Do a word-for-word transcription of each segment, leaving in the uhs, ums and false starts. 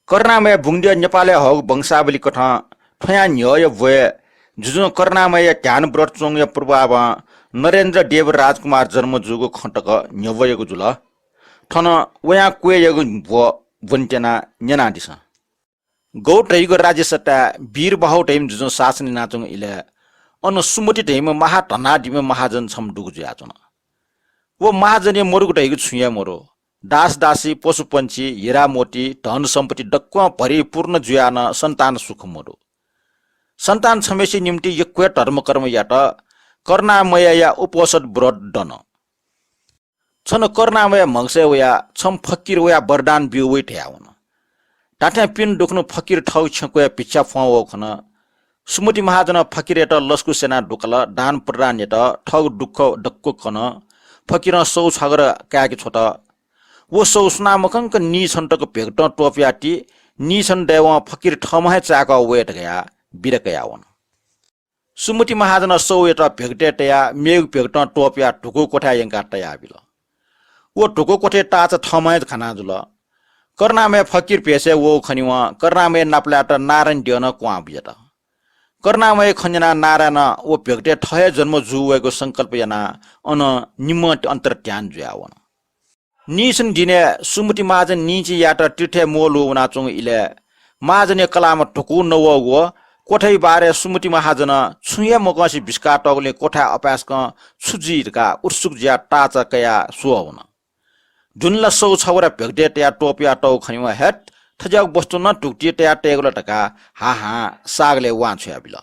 करुणामय बुंगद्यः नेपालय् हःगु वंशावली कथं थ्वयां न्ह्यःया ब्वय् जुजुं करुणामयया ध्यान व्रत च्वंगुया प्रभावं नरेन्द्र देव राजकुमार जन्म जूगु खँ तक न्ह्यब्वयागु जुल। थन वयां क्वय्‌यागु ब्व ब्वनेत्यना न्यनादिसँ। गौ धइगु राज्य सत्ताय् वीरबाहु धइम्ह जुजुं शासन यानाच्वंगु इलय् अन सुमति धइम्ह महाधनाढ्यम्ह महाजन छम्ह दुगु जुयाच्वन। व महाजनया मदुगु धइगु छुं हे मदु। दासदासी, पशुपंक्षी, हिरामोती, धनसम्पत्ति दक्वं भरिपूर्ण जुयाः नं सन्तान सुख मदु। सन्तान छम्हेसिया निंतिं यक्व हे धर्मकर्म यात। करुणामयया उपवसत व्रत दन। छन्हु करुणामय म्हगसय् वयाः छम्ह फकिर वयाः वरदान ब्यू वइ धयावन। धात्थें पिने दुखुन्हु फकिर थःगु छेँ क्वय् भिक्षा फ्वं वःगु खन। सुमति महाजनं फकिरयात लसकुस यानाः दुकल, दान प्रदान यात, थःगु दुःख दक्व कन। फकिरं सौ छागर काय्‌के छ्वत। व सौ सुनां मखंक नीछन तक भेगतं त्वपुया ति, नीछन दयेवं फकिर थःम्हं हे चाय्‌कः वये धकाः बिदा कयावन। सुमति महाजनं सौयात भेगतय् तयाः मेगु भेगतं त्वपुयाः धुकू क्वथाय् यंकाः तयाबिल। व धुकू क्वथाय् ताःचा थःम्हं हे खाना जुल। करुणामय फकिर भेषय् वःगु खनेवं करुणामय नापलायेत नारायण द्यः नं क्वहां बुयात। करुणामय खँ न्यनाः नारायणं व भेगतय् थः हे जन्म जू वयेगु संकल्प यानाः अन निम्हं अन्तर्ध्यान जुयावन। नीछन दिनय् सुमति महाजन निंतिं यायेत तीर्थय् म्वःल्हू वनाच्वंगु इलय् महाजनया कलाःम्ह धुकू नवःगु व क्वथाया बारे सुमति महाजनं छुं हे मकंसे बिस्काः तःगुलिं क्वथाय् अपाय्‌सकं छु जुइ धकाः उत्सुक जुयाः ताःचा कयाः स्वः वन। दुने ला सौ छागर भेगतय् तयाः त्वपुया तःगु खनेवं, "हय्, थज्याःगु वस्तु नं धुकुतिइ तयाः तयेगु ला?" धकाः हाहां सागलय् वां छ्वयाबिल।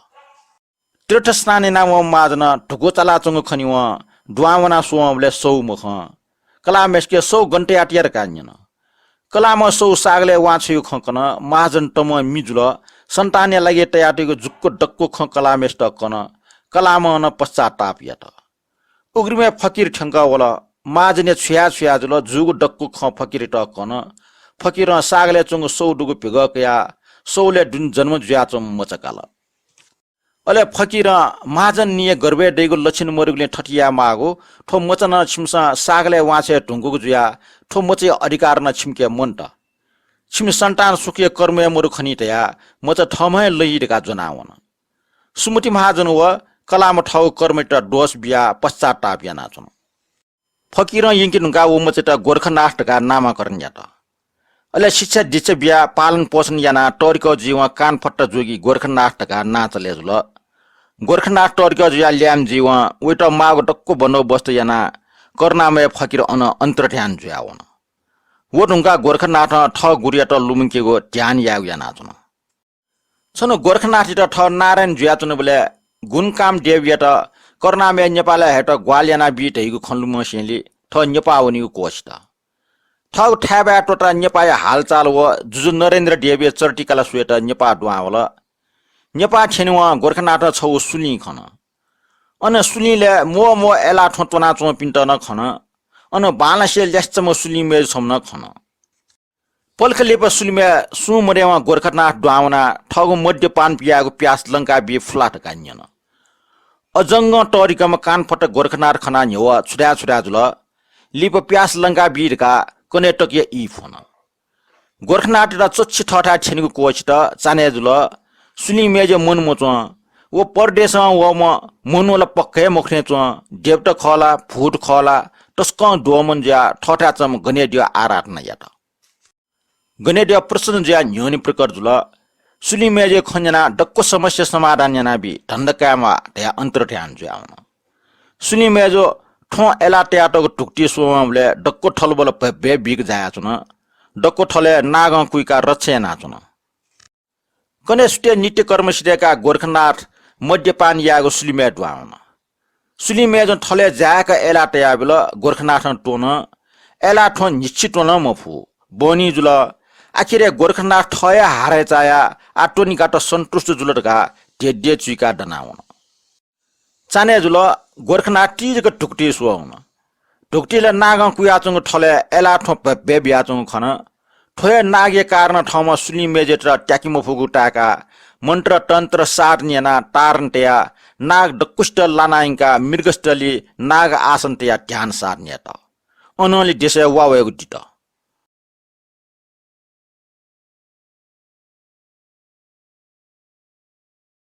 तीर्थ स्नान यानावंम्ह महाजनं धुकू चालाच्वंगु खनेवं दुहां वनाः स्वंबलय् सौ मखं। कलाःम्हय्‌सिके सौ गन तयातया धकाः न्यन। कलाःम्हं सौ सागलय् वां छ्वयागु खँ कन। महाजन तमं मि जुल। सन्तानया लागि तयातयागु जुक्क दक्व खँ कलाःम्हय्‌सित कन। कलाःम्हं नं पश्चाताप यात। उघ्रिमय् फकिर थ्यंकः वल। महाजनया छु याये छु याये जुल, जूगु दक्व खँ फकिरयात कन। फकिरं सागलय् च्वंगु सौ दुगु भिगः कयाः सौलय् दुने जन्म जुयाच्वंम्ह मचा काल। अले फकिरं महाजन निया गर्भय् दइगु लक्षण मदुगुलिं थथे यायेमाःगु, थ्व मचा नं छिमिसं सागलय् वां छ्वये धुंकूगु जुयाः थ्व मचाया अधिकार नं छिमिके मन्त। छिमि सन्तान सुखया कर्मय् मदु खनी धयाः मचा थःम्हं हे लइ धकाः ज्वनावन। सुमति महाजन व कलाःम्ह थःगु कर्मयात दोष बियाः पश्चाताप यानाच्वन। फकिरं यंके धुंकाः व मचायात गोरखनाथ धकाः नामकरण यात। अले शिक्षा दीक्षा बियाः पालन पोषण यानाः तःधिकः जुइवं कानफट्टा जूगुलिं गोरखनाथ धकाः नां चले जुल। गोरखनाथ तःधिकः जुयाः ल्याय्म्ह जुइवं वयात माःगु दक्व बन्दोबस्त यानाः करुणामय फकिर अन अन्तर्ध्यान जुयावन। व धुंकाः गोरखनाथं थः गुरुयात लुमंकेगु ध्यान यायेगु यानाच्वन। छन्हु गोरखनाथयात थः नारायण जुयाच्वंबलय् गुणकामदेवयात करुणामय नेपालय् हयेत ग्वाहालि यानाबी धइगु खँ लुमंसेंलि थः नेपाः वनेगु क्वःछित। थःगु थाय्‌बाय् त्वःताः नेपाःया हालचाल व जुजु नरेन्द्र देवया चरित्र कला स्वयेत नेपाः दुहां वल। नेपाः थ्यनेवं गोरखनाथं छगू सुलिं खन। अन सुलिंलय् म्वः म्वः अय्‌लाः थ्वँ त्वनाच्वंपिन्त नं खन। अन बांलासे ल्यासेच्वंम्ह सुलिं मय्‌जु छम्ह नं खन। पलख लिपा सुलिमय् सुं मदयेवं गोरखनाथ दुहां वनाः थःगु मद्यपान यायेगु प्यास लंकाबी फु ला धकाः न्यन। अजंगं तःधिकःम्ह कानफट्टा गोरखनाथ खनाः न्ह्यवः छु धाये छु धाये जुल। लिपा प्यास लंकाबी धकाः कन्हय् तकया ई फ्वन। गोरखनाथयात चच्छि थःथाय् थ्यनेगु क्वःछित चान्हय् जुल। सुलिं मय्‌जुया मन मच्वं। व परदेशं वःम्ह मनू ला पक्का हे मखुथें च्वं। देवता खः ला, भूत खः ला, तसकं द्वःमन जुयाः थःथाय् च्वंम्ह गनेद्यः आराधना यात। गनेद्यः प्रसन्न जुयाः न्ह्यःने प्रकट जुल। सुलिं मय्‌जुया खँ न्यनाः दक्व समस्या समाधान यानाबी, धन्दा कायेमाः धयाः अन्तर्ध्यान जुयावन। सुलिं मय्‌जुं थ्वँ अय्‌लाः तयातःगु धुकुतिइ स्वंबलय् दक्व थलबल भय्‌भय् बीक जायाच्वन। दक्व थलय् नागं कुइकाः रक्षा यानाच्वन। कन्हय् सुथय् नित्यकर्म सिधय्‌काः गोरखनाथ मद्यपान यायेगु सुलिं मय्‌जु दुहां वन। सुलिं मय्‌जुं थलय् जाय्‌क अय्‌लाः तयाबिल। गोरखनाथं त्वन। अय्‌लाः थ्वँ न्हिच्छि त्वनं मफु। बहनी जुल। आखिरय् गोरखनाथ थः हे हारय् चायाः आः त्वनिकात सन्तुष्ट जुल धकाः धेद्यः चुइकाः दनावन। चान्हय् जुल। गोरखनाथ तिजक धुकुतिइ स्वः वन। धुकुतिइ ला नागं कुयाच्वंगु थलय् अय्‌लाः थ्वँ भय्‌भय् बियाच्वंगु खन। थ्व हे नागया कारणं थःम्हं सुलिं मय्‌जुयात त्याके मफुगु ताय्‌काः मन्त्र तन्त्र साधन यानाः ताडन तयाः नाग दक्वसित लाना यंकाः मृगस्थली नाग आसन तयाः ध्यान साधन यात। अनंलि देशय् वा वयेगु दित।